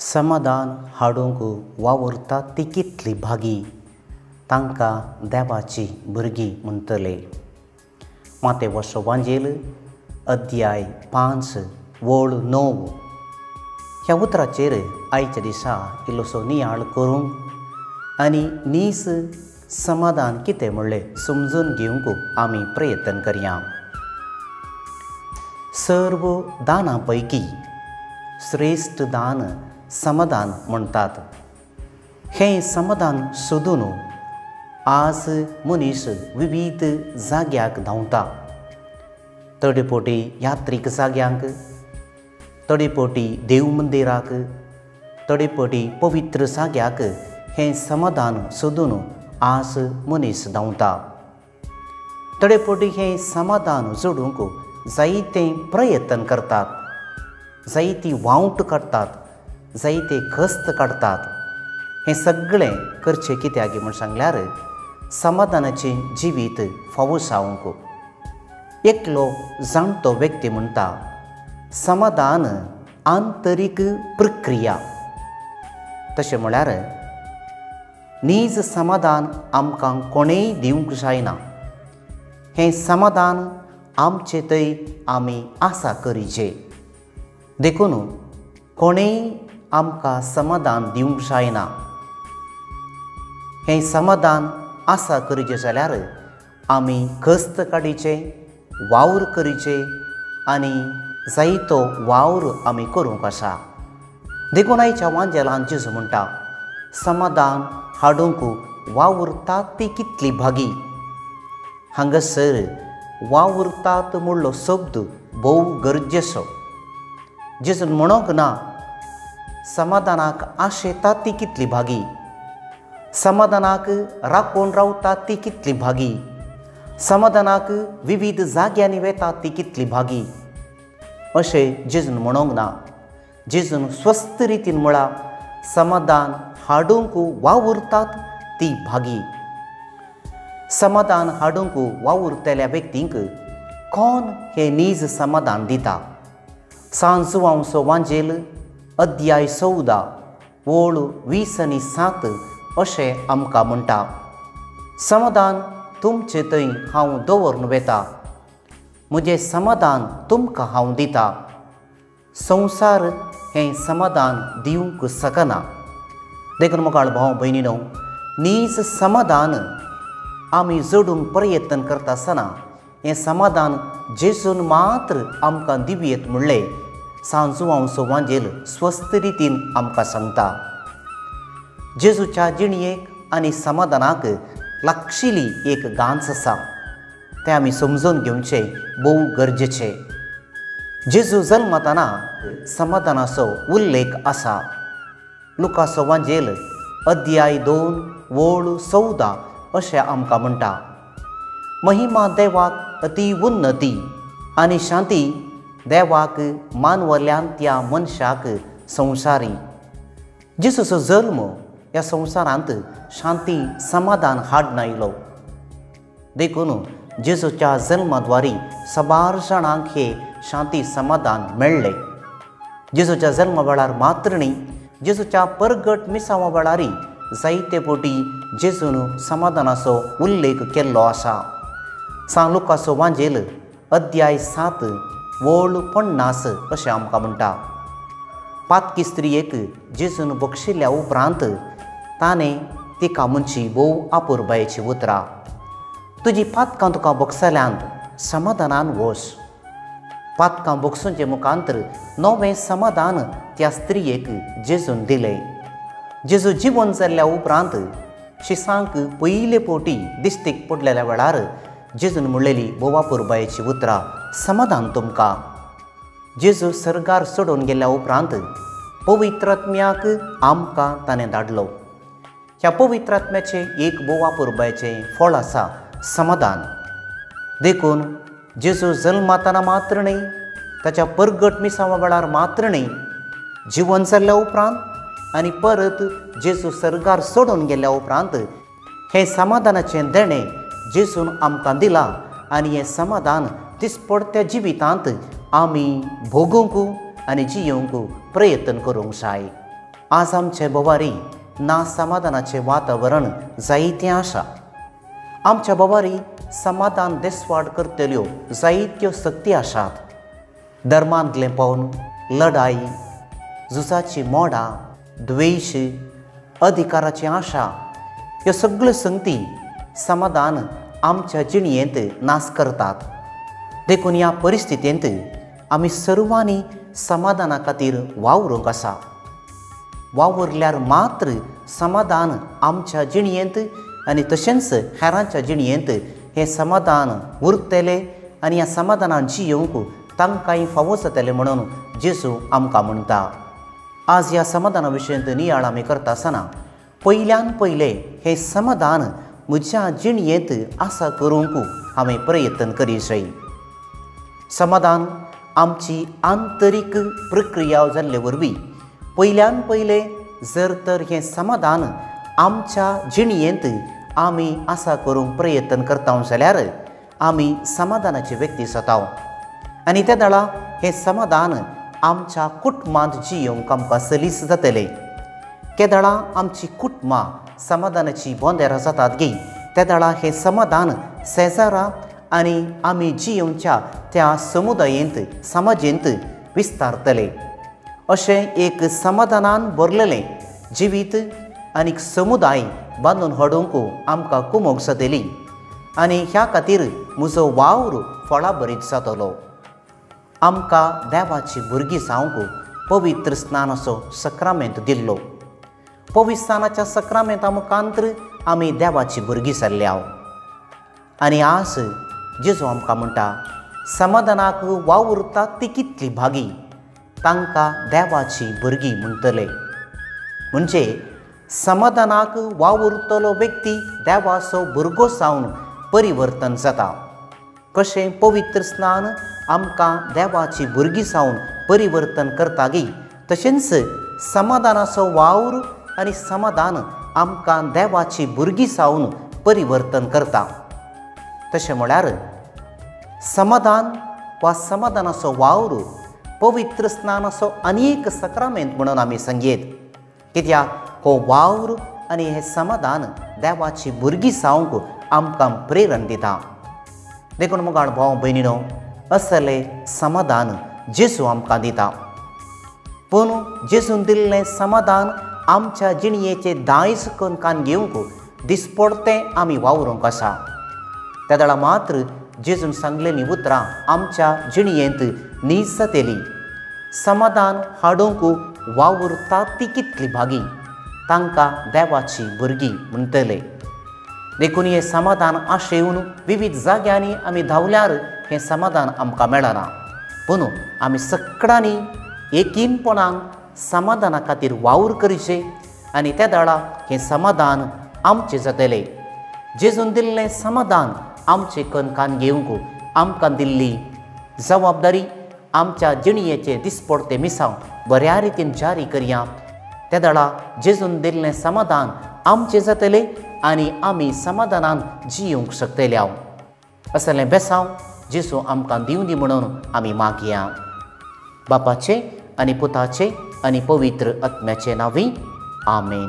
समाधान हाडूंक वावुरता ती कितली भागी, तांकां देवाची भुरगीं म्हणटले. मातेवसो वांजेल अध्याय 5 वळ 9 ह्या उतराचेर आयच्या दिसा इल्लोसो नियाळ करूंक आनी नीस समाधान कितें म्हणलें समजून घेवंक आमी प्रयत्न करया. सर्व दानां पैकी श्रेश्ठ दान समाधान म्हणटात. हें समाधान सोदून आज मनीस विविध जाग्याक धांवता. थोडे पोटी यात्रीक जाग्यांक, थोडे पोटी देव मंदिराक, थोडे पोटी पवित्र जाग्याक हें समाधान सोदून आज मनीस धांवता. थोडे पोटी हें समाधान जोडूंक जायते प्रयत्न करतात, जायती वावट काडटात, जायते खस्त काडटात. हें सगळें करचें कित्याक म्हूण सांगल्यार समाधानाचें जिवीत फावो जावंक. एकलो जाणटो व्यक्ती म्हणटा, समाधान आंतरीक प्रक्रिया. तशें म्हळ्यार नीज समाधान आमकां कोणेय दिवंक जायना. हें समाधान आमचे थंय आमी आसा करिचे. देखून कोणेय आमकां समाधान दिवंक जायना. हें समाधान आसा करिचें जाल्यार आमी खस्त काडिचें, वावर करिचें आनी जायतो वावर आमी करूंक आसा. देखून आयच्या वांजेलान जेजू म्हणटा, समाधान हाडूंक वावुरतात ती कितली भागी. हांगासर वावुरतात म्हणलो शब्द भोव गरजेचो. जेजून म्हणूंक ना समाधानाक आशेतात ती कितली भागी, समाधानाक राखून रावतात ती कितली भागी, समाधानाक विविध जाग्यांनी वेतात ती कितली भागी, अशें जेजून म्हणूंक ना. जेजून स्वस्थ रितीन म्हळां, समाधान हाडूंक वावुरतात ती भागी. समाधान हाडूंक वावुरतल्या व्यक्तींक कोण हें नीज समाधान दिता? सांत जुवांवचो वांजेल अध्याय 14 वळ 20 आनी 7 अशें आमकां म्हणटा, समाधान तुमचे थंय हांव दवरून वेता, म्हजें समाधान तुमकां हांव दिता. संवसार हें समाधान दिवंक शकना. देखून मोगाळ भाव भयणीनो, नीज समाधान आमी जोडूंक प्रयत्न करता आसतना हें समाधान जेजून मात्र आमकां दिवयेत म्हणलें सांत जुवांवचो वांजेल स्वस्थ रितीन आमकां सांगता. जेजूच्या जिणयेक आनी समाधानाक लागशिल्ली एक गांच आसा, तें आमी समजून घेवचें भोव गरजेचें. जेजू जल्मताना समाधानाचो उल्लेख आसा. लुकाचो वांजेल अध्याय 2 वळ 14 अशें आमकां म्हणटा, महिमा देवाक अती उन्नती आनी शांती देवाक मानवल्यान त्या मनशाक संवसारी. जेजूचो जल्म ह्या संवसारांत शांती समाधान हाडून आयलो. देखून जेजूच्या जल्माद्वारी साबार जाणांक हे शांती समाधान मेळ्ळें. जेजूच्या जल्मा वेळार मात्र न्ही, जेजूच्या परगट मिसांवा वेळारय जायते पोटी जेजून समाधानाचो उल्लेख केल्लो आसा. सांत लुकाचो वांजेल अध्याय 7 वळ 50 अशें आमकां म्हणटा, पातकी स्त्रियेक जेजून बक्षिल्ल्या उपरांत ताणें तिका म्हणची भोव आपुरबायेची उतरां, तुजी पातकां तुका बक्षल्यांत, समाधानान वस. पातकां बक्षूंचे मुखांतर नवें समाधान त्या स्त्रियेक जेजून दिलें. जेजू जिवन जाल्ल्या उपरांत शिसांक पयले पोटी दिश्टीक पडलेल्या वेळार जेजून म्हणलेली भोव आपुरबायेची उतरां, समाधान तुमकां. जेजू सर्गार सोडून गेल्ल्या उपरांत पवित्र आत्म्याक आमकां ताणें धाडलो. ह्या पवित्र आत्म्याचें एक भोव आपुरबायेचें फळ आसा, समाधान. देखून जेजू जल्मताना मात्र न्ही, ताच्या परगट मिसांवा वेळार मात्र न्ही, जिवन जाल्ल्या उपरांत आनी परत जेजू सर्गार सोडून गेल्ल्या उपरांत हें समाधानाचें देणें जेजून आमकां दिलां आनी हें समाधान दिसपडत्या जिवितांत आमी भोगूंक आनी जियोवंक प्रयत्न करूंक जाय. आज आमचे भोवारी ना समाधानाचें वातावरण जायतें आसा। आमच्या भोवारी समाधान देसवाड करतल्यो जायत्यो शक्ती आसात। धर्मांतलें पावन, लढाई, झुजाची मोडां, द्वेश, अधिकाराची आशा ह्यो सगळ्यो संगती समाधान आमच्या जिणयेंत नाश करतात। देखून ह्या परिस्थितींत आमी सर्वांनी समाधाना खातीर वावरूंक आसा। वावुरल्यार मात्र समाधान आमच्या जिणयेंत आनी तशेंच हेरांच्या जिणयेंत हें समाधान उरतलें आनी ह्या समाधानान जियोवंक तांकांय फावो जातलें म्हणून जेजू आमकां म्हणटा। आज ह्या समाधाना विशयंत नियाळ आमी करता आसतना पयल्यान पयलें हें समाधान म्हज्या जिणयेंत आसा करूंक हांवें प्रयत्न करी जाय। समाधान आमची आंतरीक प्रक्रिया जाल्ले वरवीं पयल्यान पयलें जर तर हें समाधान आमच्या जिणयेंत आमी आसा करूंक प्रयत्न करता जाल्यार आमी समाधानाची व्यक्ती जाता आनी त्या वेळा हें समाधान आमच्या कुटुंबांत जियोवंक आमकां सलीस जातलें। केदळा आमची कुटुंबां समाधानाची बोंदेरां जातात गी तेदळा हें समाधान शेजारा आनी आमी जियोवच्या त्या समुदायेंत समाजेंत विस्तारतले। अशें एक समाधानान भरलेलें जिवीत आनी समुदाय बांदून हाडूंक आमकां कुमोक जातली आनी ह्या खातीर म्हजो वावर फळाभरीत जातलो। आमकां देवाची भुरगीं जावंक पवित्र स्नानाचो सक्रामेंत दिल्लो। पवित्र स्नानाच्या सक्रामेंता मुखांतर आमी देवाची भुरगीं जाल्ले आनी आज जेजू आमकां म्हणटा समाधानाक वावुरता ती कितली भागी तांकां देवाची भुरगीं म्हणटले। म्हणजे समाधानाक वावुरतलो व्यक्ती देवाचो भुरगो जावन परिवर्तन जाता। कशें पवित्र स्नान आमकां देवाची भुरगीं जावन परिवर्तन करता गी तशेंच समाधानाचो वावर आनी समाधान आमकां देवाची भुरगीं जावन परिवर्तन करता। तशें म्हळ्यार समाधान वा समाधानाचो वावर पवित्र स्नानाचो अनेक सक्रामेंत म्हणून आमी सांगयेत। कित्याक हो वावर आनी हें समाधान देवाची भुरगीं जावंक आमकां प्रेरण दिता। देखून मुगाळ भाव भयणीनो असलें समाधान जेजू आमकां दिता। पूण जेजून दिल्लें समाधान आमच्या जिणयेचे दायज करून कान घेवंक दिसपडतें आमी वावरूंक आसा। त्या वेळार मात्र जेजून सांगलेलीं उतरां आमच्या जिणयेंत नीज जातली। समाधान हाडूंक वावुरता ती कितली भागी तांकां देवाची भुरगीं म्हणटले। देखून हें समाधान आशेवन विविध जाग्यांनी आमी धांवल्यार हें समाधान आमकां मेळना। पूण आमी सगळ्यांनी एकीनपणान समाधाना खातीर वावर करचें आनी त्या वेळार हें समाधान आमचें जातलें। जेजून दिल्लें समाधान आमचें कणकान घेवंक आमकां दिल्ली जबाबदारी आमच्या जिणयेचें दिसपडतें मिसांव बऱ्या रितीन जारी करया। त्या वेळार जेजून दिल्लें समाधान आमचें जातलें आनी आमी समाधानान जियोवंक शकतले। असलें बेसांव जेजू आमकां दिवं दी म्हणून आमी मागया। बापाचें आनी पुताचें आनी पवित्र आत्म्याचें नांवी आमेन।